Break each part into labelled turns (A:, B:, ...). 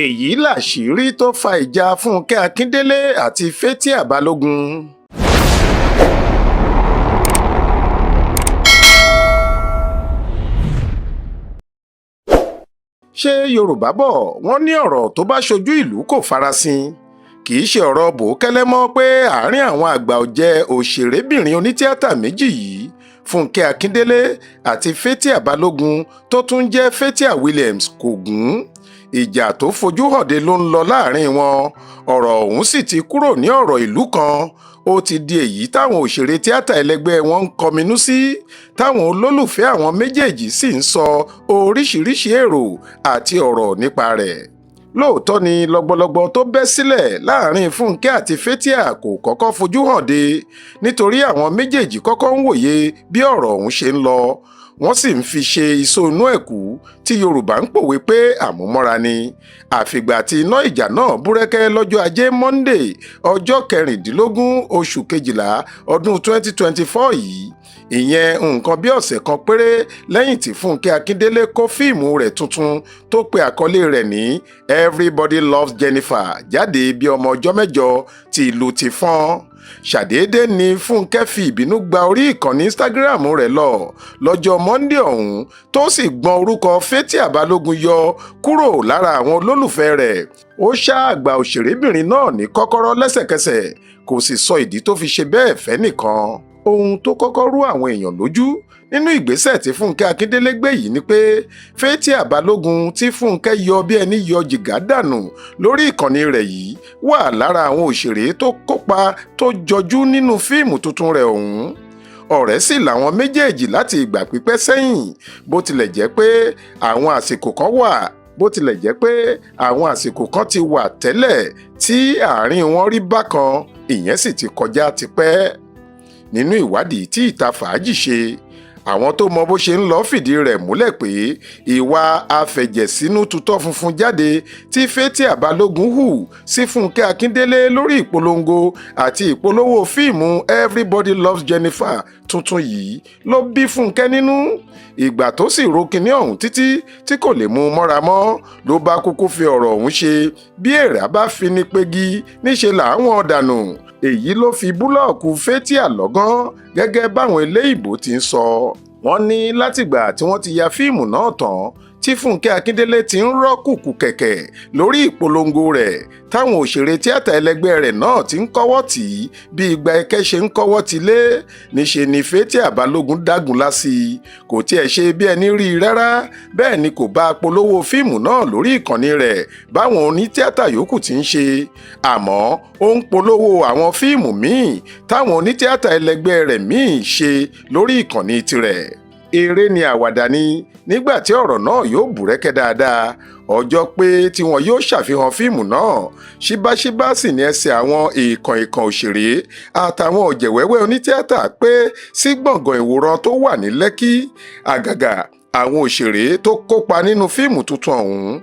A: Èyí làṣírí tó fa ìjà Fúnkẹ́ Akíndélé àti Fathia Balogun. Ṣé Yorùbá bọ̀, wọ́n ní ọ̀rọ̀ tó bá ṣojú ìlú kò farasin. Kì í ṣe ọ̀rọ̀ bòókẹ́lẹ́ mọ́ pé àárín àwọn àgbà ọ̀jẹ̀ òṣèrébìnrin onítìátà méjì yìí, Fúnkẹ́ Akíndélé àti Fathia Balogun tó tún jẹ́ Fathia Williams, kò gún. Ìjà tó fojú hànde ló ń lọ láàrin wọn. Ọ̀rọ̀ ọ̀hún sì ti kúrò ní ọ̀rọ̀ ìlú kan, ó ti di èyí táwọn òṣèré tíátà ẹlẹgbẹ́ wọn ń kọminú sí, táwọn olólùfẹ́ àwọn méjèèjì sì ń sọ oríṣiríṣiì èrò àti ọ̀rọ̀ nípa rẹ̀. Lóòótọ́ ni lọ́gbọ́lọ́gbọ́ tó bẹ́ sílẹ̀ láàrin Fúnkẹ́ àti Fathia kò kọ́kọ́ fojú hàn de, nítorí àwọn méjèèjì kọ́kọ́ ń wòye bí ọ̀rọ̀ ọ̀hún ṣe ń lọ, wọ́n sì ń fi ṣe isó inú ẹ̀kú tí Yorùbá ń pòwe pé àmúmọ́ra ni. Àfìgbà tí iná ìjà náà búrẹ́kẹ́ lọ́jọ́ Ajé Monde, ọjọ́ 16 oṣù kejìlá ọdún 2024 yìí, ìyẹn nǹkan bí ọ̀sẹ̀ kan péré lẹ́yìn tí Fúnkẹ́ Akíndélé kó fíìmù rẹ̀ tuntun tó pe àkọlé rẹ̀ ní Everybody Loves Jennifer jáde bí ọmọ ọjọ́ 8 tí ìlú ti fọ́n. Ṣàdédé ni Fúnkẹ́ fi ìbínú gba orí ìkànnì Instagram rẹ̀ lọ lọ́jọ́ Monde ọ̀hún, tó sì gbọ́n orúkọ Fathia Balogun yọ kúrò lára àwọn olólùfẹ́ rẹ̀. Ó ṣá àgbà òṣèrébìnrin náà ní kọ́kọ́rọ́ lẹ́sẹ̀kẹsẹ̀, kò sì sọ ìdí tó fi ṣe bẹ́ẹ̀ fẹ́nìkan. Ohun tó kọ́kọ́ rú àwọn èèyàn lójú nínú ìgbésẹ̀ tí Fúnkẹ́ Akíndélé gbé yìí ni pé Fathia Balogun tí Fúnkẹ́ yọ bí ẹni yọ jìgá dànù lórí ìkànnì rẹ̀ yìí wà lára àwọn òṣèré tó kópa tó jọjú nínú fíìmù tuntun rẹ̀ ọ̀hún. Ọ̀rẹ́ sì làwọn méjèèjì láti ìgbà pípẹ́ sẹ́yìn, bó tilẹ̀ jẹ́ pé àwọn àsìkò kan ti wà tẹ́lẹ̀ tí àárín wọn rí bákan, ìyẹn sì ti kọjá tipẹ́. Nínú ìwádìí tí Ìta Fàájì ṣe, àwọn tó mọ bó ṣe ń lọ fìdí rẹ̀ múlẹ̀ pé ìwà àfẹ̀jẹ̀sínú tutọ́ funfun jáde tí Fathia Balogun hù sí Fúnkẹ́ Akíndélé lórí ìpolongo àti ìpolówó fíìmù Everybody Loves Jennifer tuntun yìí ló bí Fúnkẹ́ nínú. Ìgbà tó sì ro kinní ọ̀hún títí tí kò lè mú un mọ́ra mọ́, ló bá kúkú fi ọ̀rọ̀ ọ̀hún ṣe bí èèrà bá fi ní pegi níṣe làwọn dànù. Èyí ló fi búlọ́ọ̀kù Fathia lọ́gán, gẹ́gẹ́ báwọn eléyìnbó ti ń sọ. Wọ́n ní látìgbà tí wọ́n ti ya fíìmù náà tán tí Fúnkẹ́ Akíndélé ti ń rọ́ kùkù kẹ̀kẹ́ lórí ìpolongo rẹ̀, táwọn òṣèré tíátà ẹlẹgbẹ́ rẹ̀ náà ti ń kọ́wọ́ tì í bí igba ẹkẹ́ ṣe ń kọ́wọ́ ti lé. Níṣe ni Fathia Balogun dágunlá sí i, kò tiẹ̀ ṣe bí ẹni rí i rárá. Bẹ́ẹ̀ ni kò bá a polówó fíìmù náà lórí ìkànnì rẹ̀ báwọn onítíátà yòókù ti ń ṣe, àmọ́ ó ń polówó àwọn fíìmù míì táwọn onítíátà ẹlẹgbẹ́ rẹ̀ míì ṣe lórí ìkànnì tirẹ̀. Eré ni àwàdà ni, nígbà tí ọ̀rọ̀ náà yóò búrẹ́kẹ́ dáadáa, ọjọ́ pé tí wọn yóò ṣàfihàn fíìmù náà, ṣíbáṣíbá sì ní ẹsẹ̀ àwọn èèkàn èèkàn òṣèré àtàwọn ọ̀jẹ̀wẹ́wẹ́ onítìátà pé sí gbọ̀ngàn ìwòran tó wà ní Lẹ́kì, àgàgà àwọn òṣèré tó kópa nínú fíìmù tuntun ọ̀hún.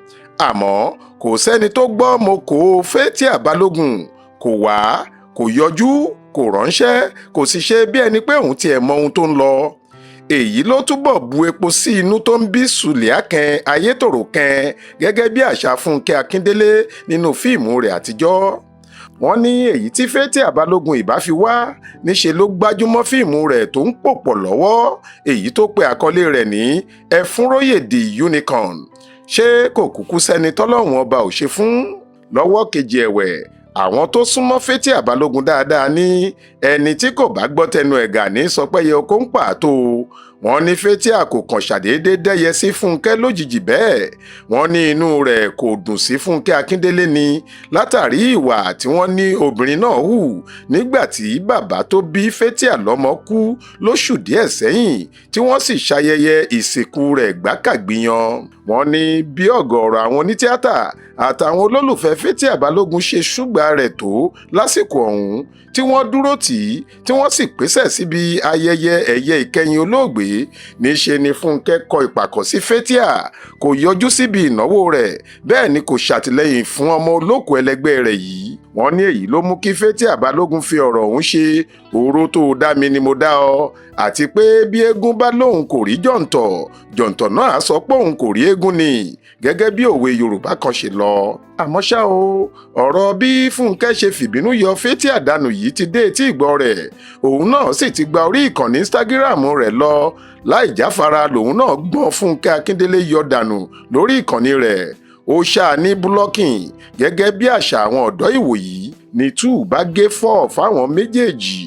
A: Àmọ́ kò sẹ́ni tó gbọ́ mo kò Fathia Balogun kò wá, kò yọjú, kò ránṣẹ́, kò sì ṣe bí ẹni pé òun tiẹ̀ mọ ohun tó ń lọ. Èyí ló túbọ̀ bu epo sí inú tó ń bí Sùlíà-kẹ́n Ayétòrò kẹ́n, gẹ́gẹ́ bí àṣà Fúnkẹ́ Akíndélé nínú fíìmù rẹ̀ àtijọ́. Wọ́n ní èyí tí Fathia Balogun ìbá fi wá, níṣe ló gbájúmọ́ fíìmù rẹ̀ tó ń pò pọ̀ lọ́wọ́, èyí tó pe àkọlé rẹ̀ ní Ẹfúnróyè the Unicorn. Ṣé kò kúkú sẹ́ni tọ́lọ́run ọba ò ṣe fún? Lọ́wọ́ kejì ẹ̀wẹ̀, àwọn tó súnmọ́ Fathia Balogun dáadáa ní ẹni tí kò bá gbọ́ tẹnu ẹ̀gà ní sọ pé yẹ kó ń pàtó. Wọ́n ní Fathia kò kàn ṣàdédé dẹ́yẹ sí Fúnkẹ́ lójijì bẹ́ẹ̀. Wọ́n ní inú rẹ̀ kò dùn sí Fúnkẹ́ Akíndélé ni, látàrí ìwà tí wọ́n ní obìnrin náà hù nígbà tí bàbá tó bí Fathia lọ́mọ kú lóṣù díẹ̀ sẹ́yìn, tí wọ́n sì ṣayẹyẹ ìsìnkú rẹ̀ gbákàgbìyàn. Wọ́n ní bí ọ̀gọ̀ọ̀rọ̀ àwọn onítíátà àtàwọn olólùfẹ́ Fathia Balogun ṣe ṣùgbà rẹ̀ tó lásìkò ọ̀hún, tí wọ́n dúró tì í, tí wọ́n sì pèsè síbi ayẹyẹ ẹ̀yẹ ìkẹyìn olóògbé, níṣe ni Fúnkẹ́ kọ ìpàkọ́ sí Fathia, kò yọjú síbi ìnáwó rẹ̀, bẹ́ẹ̀ ni kò ṣàtìlẹ́yìn fún ọmọ olóko ẹlẹgbẹ́ rẹ̀ yìí. Wọ́n ní èyí ló mú kí Fathia Balogun fi ọ̀rọ̀ ọ̀hún ṣe oró tó dá mi ni mo dá ọ, àti pé bí eégún bá lóun kò rí jọ̀ǹtọ̀, jọ̀ǹtọ̀ náà á sọ pé òun kò rí eégún ni, gẹ́gẹ́ bí òwe Yorùbá kan ṣe lọ. Àmọ́ ṣá o, ọ̀rọ̀ bí Fúnkẹ́ ṣe fìbínú yọ Fathia dànù yìí ti dé etí ìgbọ́ rẹ̀, òun náà sì ti gba orí ìkànnì Instagram rẹ̀ lọ. Láì jáfara lòun náà gbọ́n Fúnkẹ́ Akíndélé yọ dànù lórí ìkànnì rẹ̀. Ó ṣáà ní blocking gẹ́gẹ́ bí àṣà àwọn ọ̀dọ́ ìwòyí ní two bá gé four fáwọn méjèèjì.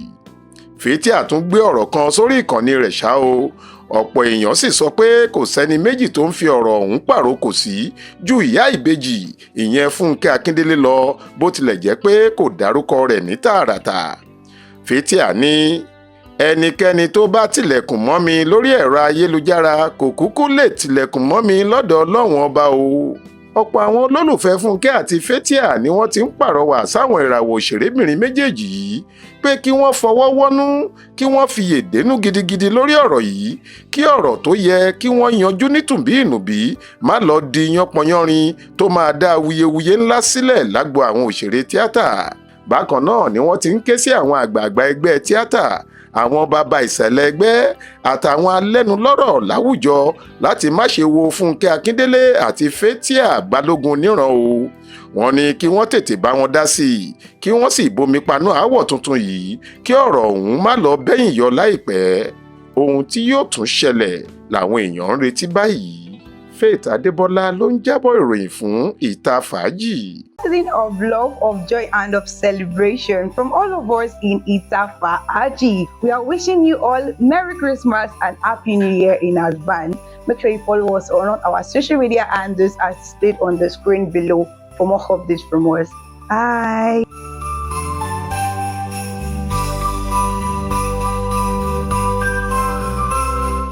A: Fathia tún gbé ọ̀rọ̀ kan sórí ìkànnì rẹ̀ ṣá o. Ọ̀pọ̀ èèyàn sì sọ pé kò sẹ́ni méjì tó ń fi ọ̀rọ̀ ọ̀hún pàrokò sí ju ìyá ìbejì, ìyẹn Fúnkẹ́ Akíndélé lọ, bó tilẹ̀ jẹ́ pé kò dárúkọ rẹ̀ ní tààràtà. Fathia ní ẹnikẹ́ni tó bá tilẹ̀kùn mọ́ mi lórí ẹ̀rọ ayélujára kò kúkú lè tilẹ̀kùn mọ́ mi lọ́dọ̀ Ọlọ́run Ọba o. Ọ̀pọ̀ àwọn olólùfẹ́ Fúnkẹ́ àti Fathia ni wọ́n ti ń pàrọwà sáwọn ìràwọ̀ òṣèrébìnrin méjèèjì yìí pé kí wọ́n fọwọ́ wọ́nú, kí wọ́n fiyè dénú gidigidi lórí ọ̀rọ̀ yìí, kí ọ̀rọ̀ tó yẹ kí wọ́n yanjú nítùbí ìnùbí má lọ di yánpọnyánrin tó máa dá awuyewuye ńlá sílẹ̀ lágbo àwọn òṣèré tíátà. Bákan náà ni wọ́n ti ń ké sí àwọn àgbààgbà ẹgbẹ́ tíátà, àwọn bàbá ìsàlẹ̀ ẹgbẹ́ àtàwọn alẹ́nulọ́rọ̀ láwùjọ láti má ṣe wo Fúnkẹ́ Akíndélé àti Fathia Balogun níran o. Wọ́n ní kí wọ́n tètè bá wọn dá sí i, kí wọ́n sì bomi paná aáwọ̀ tuntun yìí, kí ọ̀rọ̀ ọ̀hún má lọ bẹ́yìn yọ láìpẹ́. Ohun tí yóò tún ṣẹlẹ̀ làwọn èèyàn ń retí báyìí. Faith Adébọlá ló ń jábọ̀ ìròyìn fún Ìta Fàájì.
B: Season of love, of joy, and of celebration from all of us in Ita Faaji. We are wishing you all Merry Christmas and Happy New Year in advance. Make sure you follow us on all our social media handles as displayed on the screen below for more updates from us. Bye.